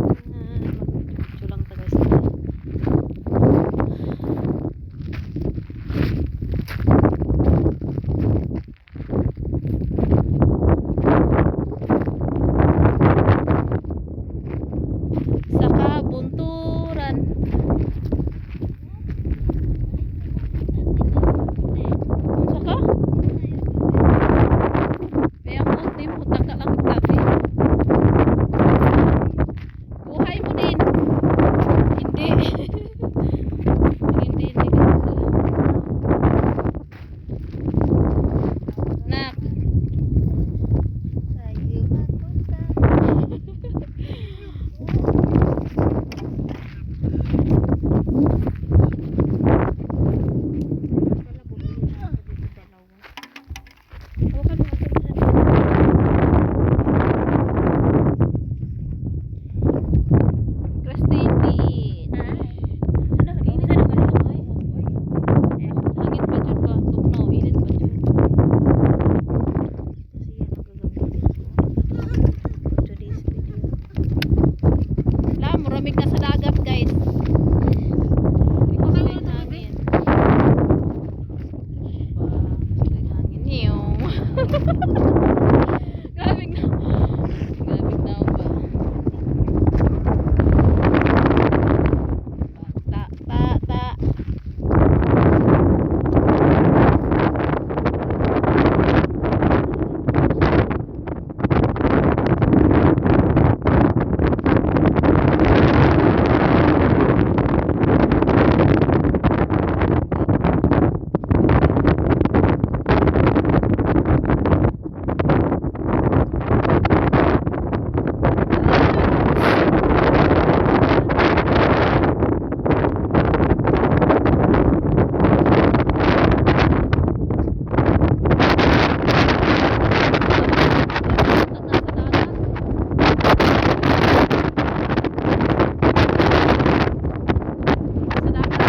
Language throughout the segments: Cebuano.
Mag-video lang ta, guys. Sa kabunturan. Unsa ka? Kaya mo, di mo, taka lang tabi. Buhay mo din. Hindi. Hindi, hindi ka. Nak. Tayo mapunta. Wala, bumili na ako dito dalawa. Hawakan mo ito. Christine Beach. Ano, init na naman ako eh. Hangin pa dyan ba? Tugnaw, init pa dyan. Kasi yan ang gagamitin ko for today's video. La, muramig na sa dagat, guys. Because may hangin. Diba? May hangin niyo. Grabe na. Grabe na ba? Ta, ta, ta. Nasa dagat. Sa dagat.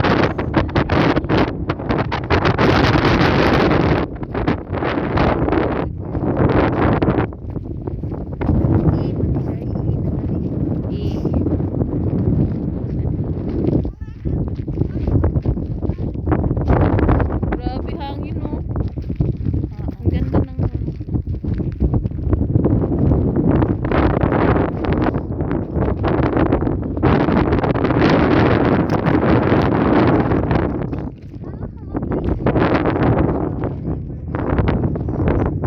Eh, mag-try eh, nagali. Eh. Grabe hangin, oh. Ang ganda ng ano.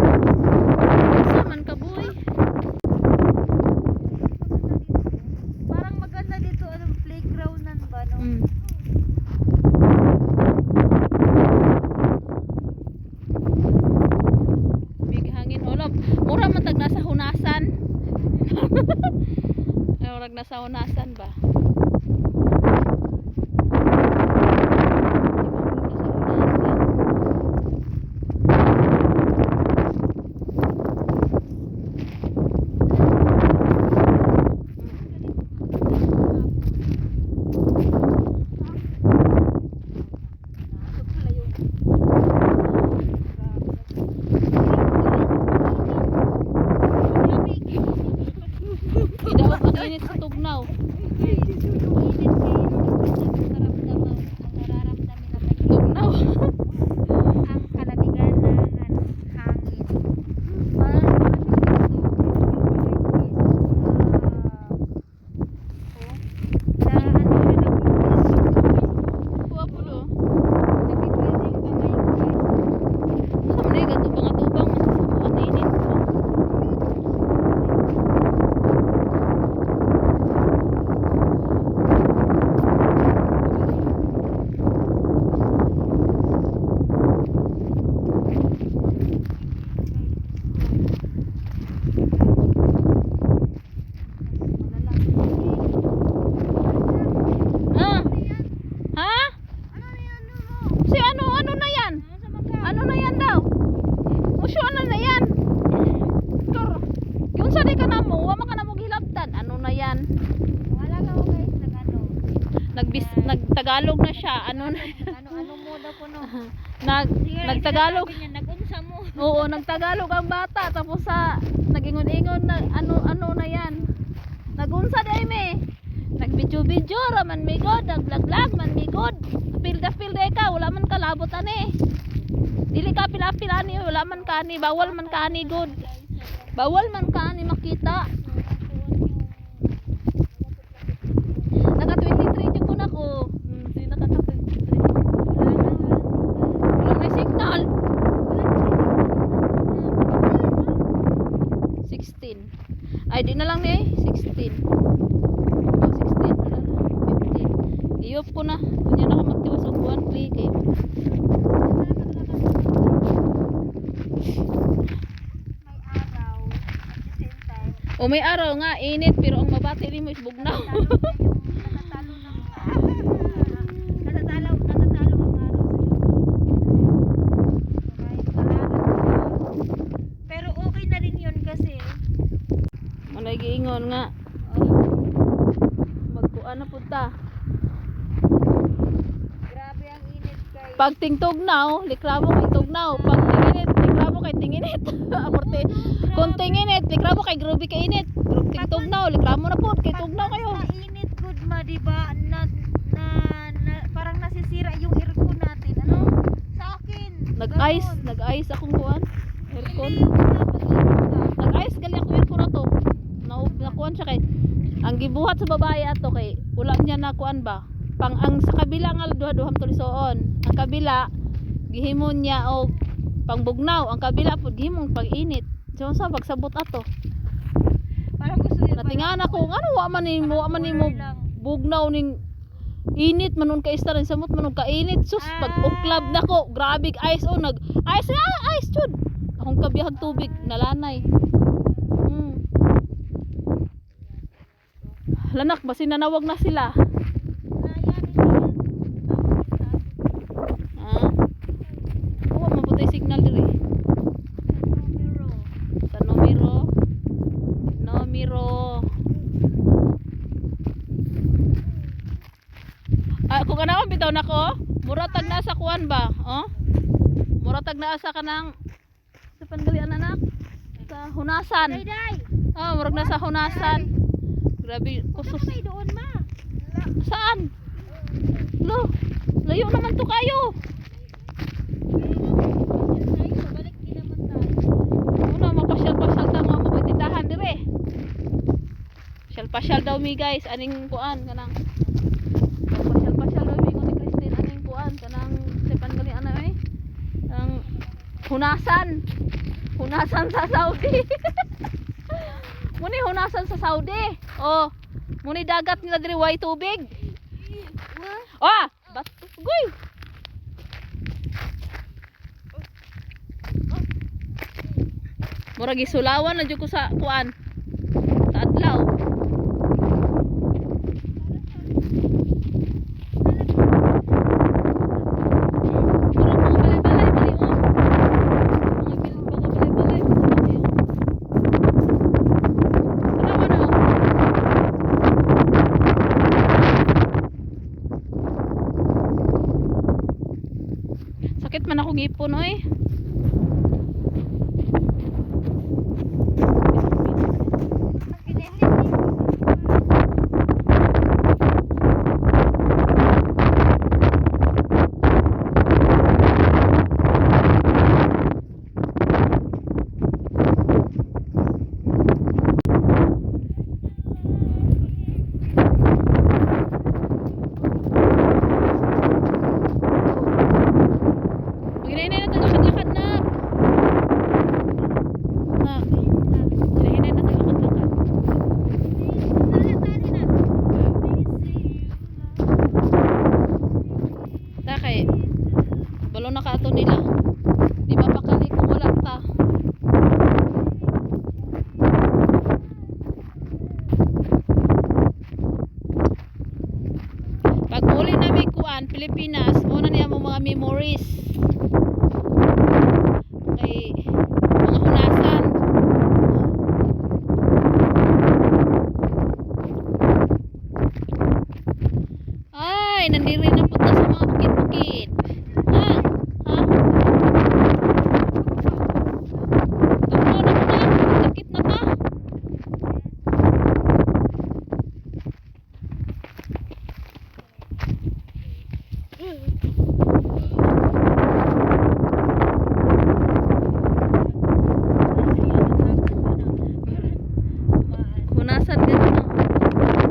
Unsa man ka, boy? Parang maganda dito, anong playground nan ba, no? Big hangin olab. Mura man tag nasa hunasan. Ay, murag nasa hunasan ba? Di ba, murag nasa hunasan? Ito pala yung Idaog ang init sa tugnaw. Init kayo. Ang nararamdaman naman Tugnaw. ang kalamigan ng ano, hangin. Parang na ano siya, nag-freeze. Kuha po do. Nag-freeze yung kamay ko, guys. Sa man ay gatubang-atubang man sa kuan init. Nagtagalog na siya. Ano na? Ano-ano mo daw kuno. Nagtagalog. Sabi niya, nag-unsa mo. Oo, nagtagalog ang bata tapos sa nagingon-ingon na ano ano na yan. Nagunsa day me. Nagbidyo-bidyo ra man mi god, nagvlog-vlog man mi god. Pilda-pilda ka, wala man kalabot ani. Dili ka pila-pila ani, wala man kani, bawal man kani god. Bawal man kani makita. Naka 23 jud ko nako. Si naka 23. Wala may signal. 16. Ay, di na lang ni eh. 16. Oh, 16. Wala na. 15. I-off ko na. Kunya na ako magtiwas og 1 play kay. May araw at the same time. O may araw nga init pero ang mabati nimo is bugnaw. Natatalo na yung natatalo ng natatalo ang araw sa So, kahit maaraw siya. Pero okay na rin yun kasi Manay giingon nga oh, magkuan na pud ta. grabe ang init, guys. Pag tingtugnaw, likramo kay tugnaw. Pag tinginit, likramo kay tinginit. Amorte. Kung tinginit, likramo kay grabe kay init. Pero tingtugnaw, likramo na pud kay Pag tugnaw kayo. mas mainit good ma, di ba? Na parang nasisira yung aircon natin. Ano? Sa akin. Nag-ice, Ganun. nag-ice akong kuan. Aircon. Hindi yung napag-init ka. Nag-ice gali ako aircon ato. Nakuan siya kay ang gibuhat sa babae ato kay wala niya nakuan ba. Pang ang sa kabila nga duha-duham tulisoon. Ang kabila gihimon niya og pangbugnaw, ang kabila pud gihimong pag-init. So sa pagsabot ato. Parang gusto niya. Natingan ako ngano wa man nimo cooler lang. bugnaw ning init man nun ka rin samot man nun kainit, sus, pag uklab nako grabe ice, oh, nag ice, ah, ice jud akong kabiyahag tubig nalanay. Lanak basin nanawag na sila. Na yan, hindi yan. Tawag sa atin. Ah, oh, mabutay signal diri. Sa numero. Sa numero numero. Ah, kung ano bitaw nako, mura tag nasa kuan ba? Oh? Mura tag nasa kanang sa panggalian anak sa hunasan. Day, day! Ah, murag nasa hunasan. Grabe, Punta kusos. na kayo doon, ma. Saan? Lo, layo naman to kayo. Kaya nga, tayo, balik din naman tayo. Una, mapasyal-pasyal ta mga mapatindahan dire. Pasyal-pasyal daw mi guys, aning kuan kanang. Pasyal-pasyal daw mi ni Christine aning kuan kanang sa panggali ana eh. Ang hunasan. Hunasan sa Saudi. Muni hunasan sa Saudi. Oh, muni dagat nila diri way tubig. Ah, bat goy. Murag gisulawan na jud ko sa kuan. Sa adlaw. Murag mga balay-balay diri oh. Mga balay-balay diri oh. Tanawa na oh. Sakit man ako ngipon oy. Maginahinay na taglakad-lakad na. Na. Ginahinay na taglakad-lakad. Ta kay balo na ka ato nila. Di mapakali kung wala ta. Pag uli namin kuan Pilipinas, mo na niya mo mga memories. Kay mga hunasan. Ay, nandiri. Hunasan din, no? Sa hunasan.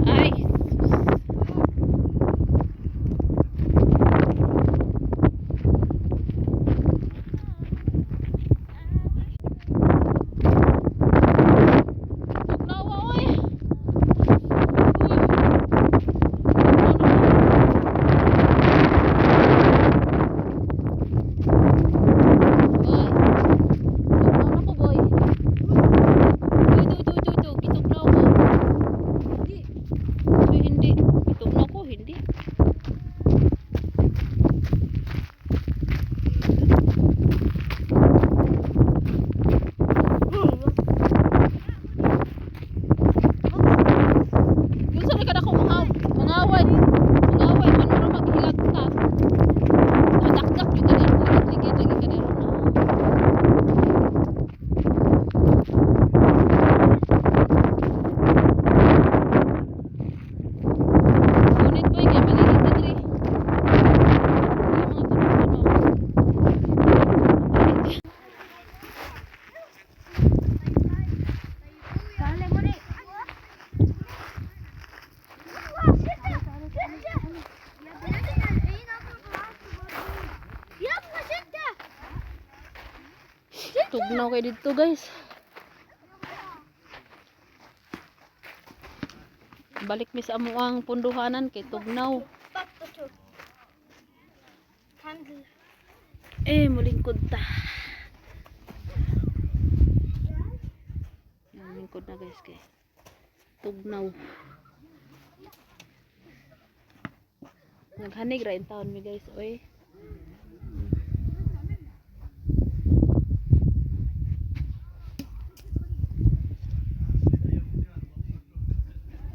Ay, sus. Tugnawa, oy. Uy. Tugnaw na ko. Boy. Tugnaw na ko, boy. Uy, tuy, tuy, tuy, tuy. Gitugnaw ko. Hindi. Uy, hindi. Gitugnaw ko, hindi. Yung sa ka ko mga away, mga away man mura maghilag ta. Madakdak jud ka dito, ligid lagi ka dito na. Ngunit, boy, kay maligid ka diri. Yung mga tunog-tunog. Kale mo ni. يلا شدة. Tugnaw kay dito, guys. Balik mi sa amuang punduhanan kay tugnaw. بطته الحمد لله. Eh, mulingkod ta. Mulingkod na, guys, kay tugnaw. Naghanig ra in taon mi, guys, oy.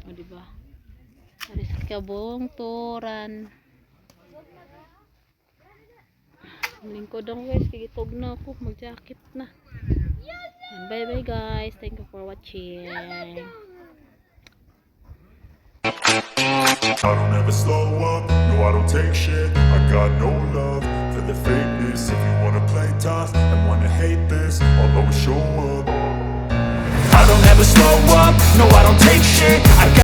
O, di ba? Ari sa kabong turan. Lingkod ako, guys, kay na ako, mag-jacket na. And bye bye, guys. Thank you for watching. I don't ever slow up, no, I don't take shit. I got no love for the fakeness. If you wanna play tough and wanna hate this, I'll always show up. I don't ever slow up, no, I don't take shit. I